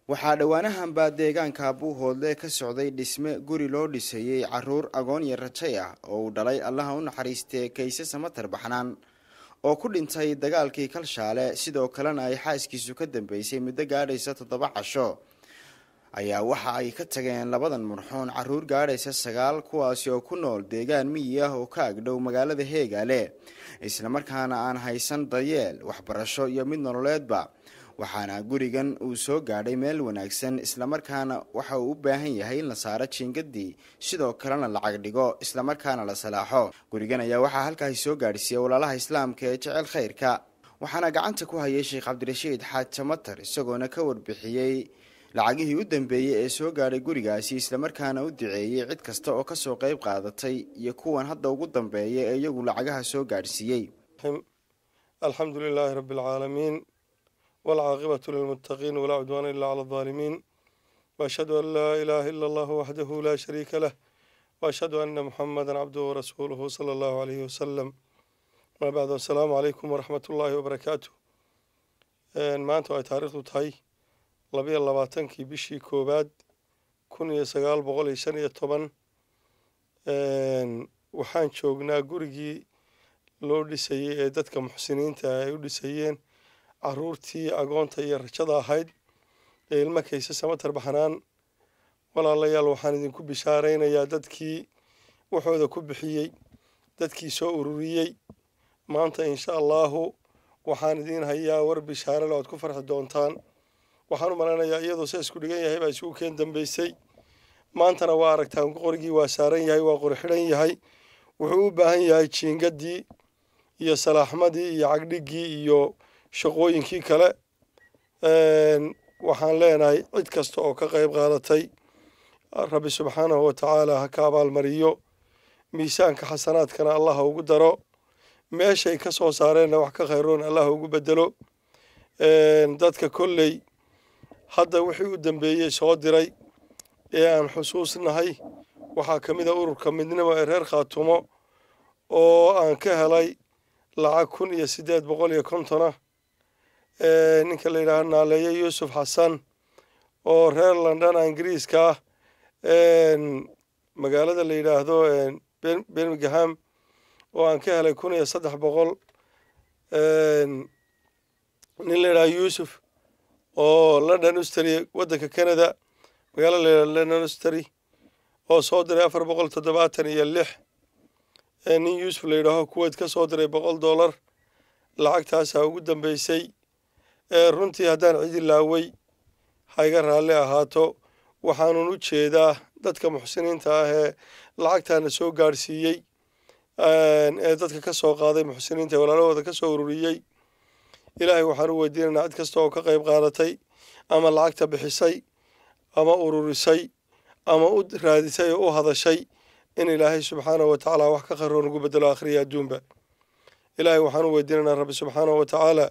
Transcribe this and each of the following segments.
Waxaa dhowaanahanbaa deegaanka Buuhoodle ka socday dhisme guri loo dhisayey caruur agoon iyo rajay ah oo uu dhalay Allaha u naxariistee Kayse Samatar Baxnaan oo ku dhintay dagaalkii Kalshaale, sidoo kalena ay xaaskiisu ka dambeysay muddo gaadhaysa 7 casho. Ayaa waxa ay ka tageen labadan marxuun caruur gaadhaysa 9, kuwaasi oo ku nool deegaan miyi ah oo ka agdhow magaalada Heegaale, islamarkaana aan haysan daryeel waxbarasho iyo mid nololeedba. Waxaana gurigan uu soo gaadhay meel wanaagsan, islamarkaana waxa uu u baahan yahay in la saaro jiingadii, sidoo kalena lacag dhigo, islamarkaana la salaaxo. Gurigan ayaa waxaa halkaasi soo gaadhsiiyey walaalaha islaamka ee jecel khayrka, waxaana gacanta ku hayay Sheekh Cabdirashiid Xaaj Samatar, isagoona ka warbixiyey lacagihii u dambeeyey ee soo gaadhay gurigaasi, islamarkaana u duceeyey cid kasta oo kasoo qayb qaadatay iyo kuwan hadda ugu dambeeya ee iyagu lacagaha soo gaadhsiiyey. Alxamdu lilaahi rabbi alcaalamiin, waalcaaqibatu lilmuttaqiin, walaa cudwaana illa cala aldaalimiin, waashhadu an laa ilaaha ila allahu waxdahu laa shariika lah, waashhadu anna muxamada cabduhu warasuuluhu sala allahu calayhi wasalam. Amaa bacdu, assalaamu calaykum waraxmat ullaahi wabarakaatu. Maanta ay taariikhdu tahay 22-kii bishii koowaad 1915, waxaan joognaa gurigii loo dhisayey ee dadka muxsiniinta ay u dhisayeen caruurtii agoonta iyo rajada ahayd ee ilmo Kayse Samatar Baxnaan. Walaalayaal, waxaan idinku bishaaraynayaa dadkii waxooda ku bixiyey, dadkii soo ururiyey, maanta insha allahu waxaan idiin hayaa war bishaare le oad ku farxi doontaan. Waxaan u malaynayaa iyadoo se isku dhigan yahay baa isugu keen dambeysay. Maantana waa aragtaan, qorigii waa saaran yahay, waa qori xidhan yahay. Wuxuu u baahan yahay jiingadii iyo salaaxmadii iyo cagdhiggii iyo shaqooyinkii kale. Waxaan leenahay cid kasta oo ka qayb qaadatay, Rabbi subxaanahu wa tacaala ha ka abaalmariyo, miisaanka xasanaadkana Allah ha ugu daro, meeshay ka soo saareenna wax ka khayroon Allah ha ugu bedelo. Dadka kolley hadda wixii u dambeeyey soo diray ee aan xusuusnahay waxaa ka mid a ururka Midnimo ee reer Khaatumo oo aan ka helay lacag 1850 ah, ninka la yidhaaha Naaleeye Yuusuf Xasan oo reer London Ingiriiska ah, magaalada la yidhaahdo Birmingham, oo aan ka helay 1300, nin la yidhaha Yuusuf oo London Austria, waddanka Canada, magaalada la yidhaha London Austria, oo soo diray 476, nin Yuusuf la yidhaaho Kuwait ka soo diray $100. Lacagtaasaa ugu dambeysay. Runtii haddaan cidi laaway ha iga raalli ahaato. Waxaanun u jeedaa dadka muxsiniinta ah ee lacagtaana soo gaadhsiiyey, ee dadka ka soo qaaday, muxsiniinta ee walaalahooda ka soo ururiyey. Ilaahay waxaan u weydiinaynaa cid kasta oo ka qayb qaadatay, ama lacagta bixisay, ama ururisay, ama u raadisay oo u hadashay, in Ilaahay subxaanahu wa tacaala wax ka khayroon ugu bedelo akhriya adduunba. Ilaahay waxaan u weydiinaynaa Rabbi subxaanahu wa tacaala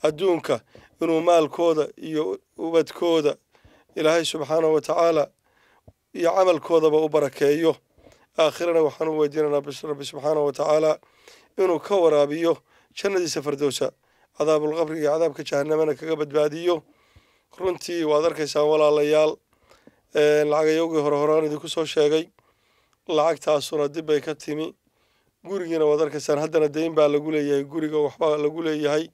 adduunka inuu maalkooda iyo ubadkooda Ilaahay subxaanahu wa tacaala iyo camalkoodaba u barakeeyo. Aakhirana waxaan u weydiinaynaa Rabbi subxaanahu wa tacaala inuu ka waraabiyo jannadiisa fardowsa, cadaabulqabriga iyo cadaabka jahanamana kaga badbaadiyo. Runtii waad arkaysaan walaalayaal, lacagayowgii hore horaan idinku soo sheegay, lacagtaasuna dib bay ka timi. Gurigiina waad arkaysaan, haddana deyn baa lagu leeyahay guriga, waxbaa lagu leeyahay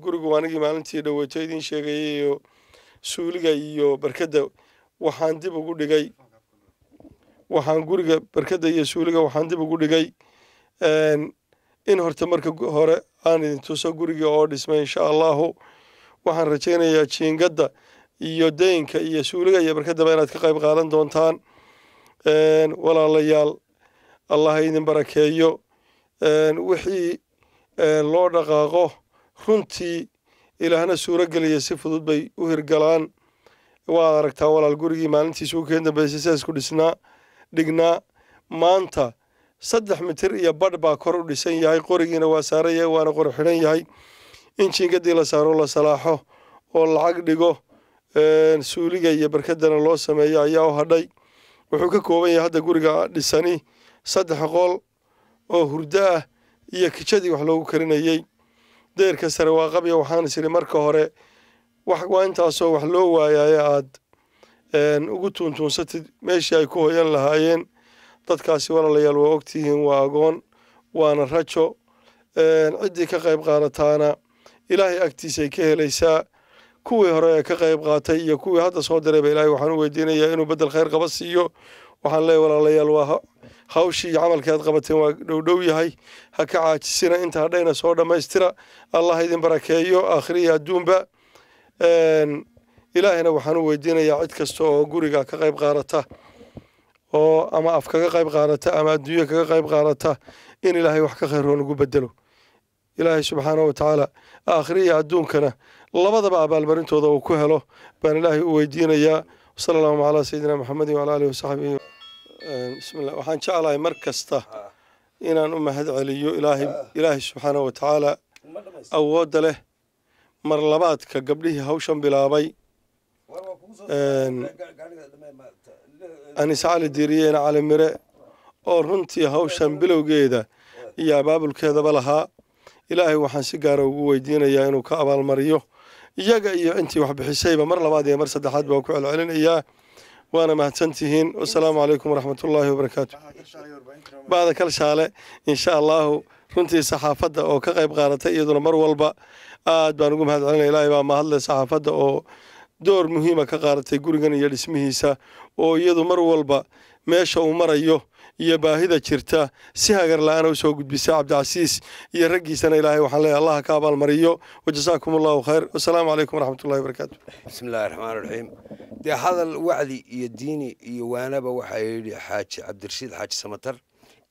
gurigu. Anigii maalintii dhaweyto idiin sheegayay iyo suuliga iyo barkadda waxaan dib ugu dhigay, waxaan guriga barkadda iyo suuliga waxaan dib ugu dhigay in horta marka hore aan idin tuso gurigii oo dhismay. Insha allahu waxaan rajaynayaa jiingadda iyo deynka iyo suuliga iyo barkaddaba inaad ka qayb qaadan doontaan. Walaalayaal, Allah ha idin barakeeyo. Wixii loo dhaqaaqo runtii Ilaahna suuro geliya si fudud bay u hirgalaan. Waad aragtaa walaal, gurigii maalintiisa u keen dambeysay sidaas ku dhisnaa dhignaa, maanta 3 mitir iyo badh baa kor u dhisan yahay, qorigiina waa saaran yahay, waana qori xidhan yahay. In jiingadii la saaro, la salaaxo oo lacag dhigo, suuliga iyo barkadana loo sameeyo ayaa u hadhay. Wuxuu ka kooban yahay hadda guriga dhisani 3 qol oo hurdo ah iyo kijadii wax loogu karinayey. Deerka sare waa qabya. Waxaan is idhi marka hore Wax waa intaasoo wax loo waayaaye aad ugu tuuntuunsatid meeshii ay ku hoyan lahaayeen dadkaasi. Walaalayaal, waa ogtihiin, waa agoon waana rajo. Ciddii ka qayb qaadataana Ilaahay agtiisay ka helaysaa. Kuwii hore ee ka qayb qaatay iyo kuwii hadda soo dirayba Ilaahay waxaan u weydiinayaa inuu bedel khayr qaba siiyo. Waxaan leeyahy, walaalayaal, waa hawshii iyo camalkii aad qabateen waa dhowdhow yahay, ha ka caajisina, inta hadhayna soo dhammaystira. Allah idin barakeeyo aakhiriya adduunba. Ilaahayna waxaan u weydiinayaa cid kasta oo guriga ka qayb qaadata, oo ama af kaga qayb qaadata ama adduunyo kaga qayb qaadata, in Ilaahay wax ka khayroon ugu bedelo. Ilaahay subxaanahu wa tacaala aakhiriya adduunkana labadaba abaalmarintooda uu ku helo baan Ilaahay u weydiinayaa. Sala allahuma calaa sayidina Maxamedin wacala alihi wasaxbihi. Bismillah, waxaan jeclahay mar kasta inaan u mahad celiyo Ilaahay, Ilaahay subxaanahu wa tacaala awoodda leh. Mar labaadka gabdhihii hawshan bilaabay, Anise Cali Diiriyeena Cali Mire, oo runtii hawshan bilowgeeda iyo abaabulkeedaba lahaa, Ilaahay waxaan si gaara ugu weydiinayaa inuu ka abaalmariyo iyaga iyo intii wax bixisayba. Mar labaad iyo mar saddexaad baan ku celcelinayaa, waana mahadsantihiin. Wasalaamu calaykum waraxmatullaahi wabarakaatu. Bacda Kalshaale, insha Allahu, runtii saxaafadda oo ka qayb qaadatay iyaduna mar walba aad baan ugu mahad celinaya. Ilaahay baa mahadle. Saxaafadda oo door muhiima ka qaadatay gurigan iyo dhismihiisa, oo iyadu mar walba meesha uu marayo iyo baahida jirta si hagar la-aana usoo gudbisa, Cabdicasiis iyo raggiisana Ilaahay waxaan leeyahay Allah ka abaalmariyo. Wajasaakum Allahu khayr. Wasalaamu calaykum waraxmatullahi wabarakaatu. Bismi illahi raxmaan raxiim. Dee hadal wacdi iyo diini iyo waanaba waxaa yidhi Xaaji Cabdirashiid Xaaji Samatar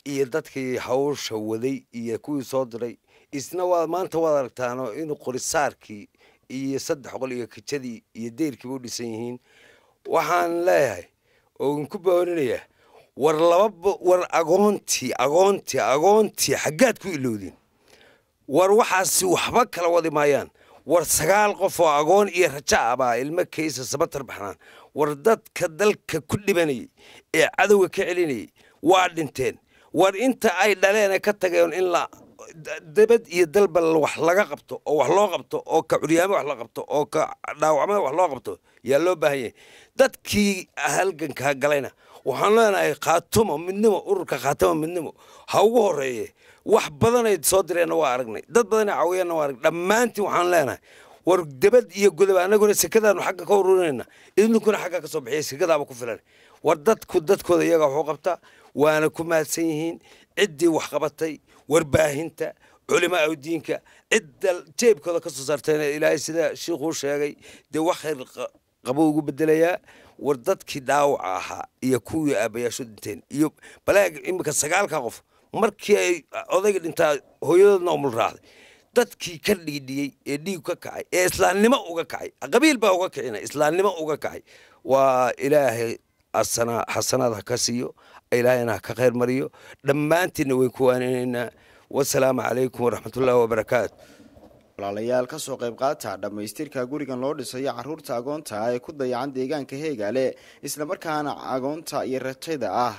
iyo dadkii hawsha waday iyo kuwii soo diray. Isna waa maanta waad aragtaano inuu qorisaarkii iyo 3 qol iyo kijadii iyo deyrkiiba u dhisan yihiin. Waxaan leeyahay oo idinku boorinayaa, war laba war agoontii, agoontii, agoontii xaggaad ku ilowdin? War waxaasi waxba kala wadi maayaan. War 9 qof oo agoon iyo raja ah baa ilmo Kaysa Sabatar Baxnaan. War dadka dalka ku dhibanayay ee cadowga ka celinayay waa dhinteen. War inta ay dhaleene ka tageen in la dabad iyo dalba wax laga qabto oo wax loo qabto, oo ka curyaamo wax la qabto, oo ka dhaawacmada wax loo qabto yaa loo baahan yahay. Dadkii halgankaa galayna waxaan leenahay Khaatumo Midnimo, ururka Khaatumo Midnimo ha ugu horeeye. Wax badanay soo direenna waa aragnay, dad badanay caawiyeenna waa aragnay. Dhammaantiin waxaan leenahay, war dabad iyo godob, annaguna sekadaanu xagga ka ururinayna, idinkuna xagga ka soo bixiya, sekadaaba ku filan. War dadku dadkooda iyaga waxu qabta, waana ku mahadsan yihiin ciddii wax qabatay, warbaahinta, culimaa diinka, cidda jeebkooda ka soo saartayna Ilaahay sida shiikhuu sheegay dee wax khayr qabo ugu bedelayaa. War dadkii dhaawaca ahaa iyo kuwii aabbayaashu dhinteen iyo balaag iminka 9-ka qof markii ay odayga dhintaa hooyadoodna umul raacday, dadkii ka dhiidhiyey ee dhiig ka kacay ee islaamnimo uga kacay, qabiil baa uga kicina, islaamnimo uga kacay, waa Ilaahay xasanaad ha ka siiyo, Ilaahayna ha ka khayr mariyo. Dhammaantiinna wayn ku waaninaynaa. Wasalaamu calaykum waraxmatullaahi wabarakaatu. Walaalayaal, ka soo qayb qaata dhammaystirka gurigan loo dhisayo caruurta agoonta ee ku dayacan deegaanka Heegaale, islamarkaana agoonta iyo rajada ah.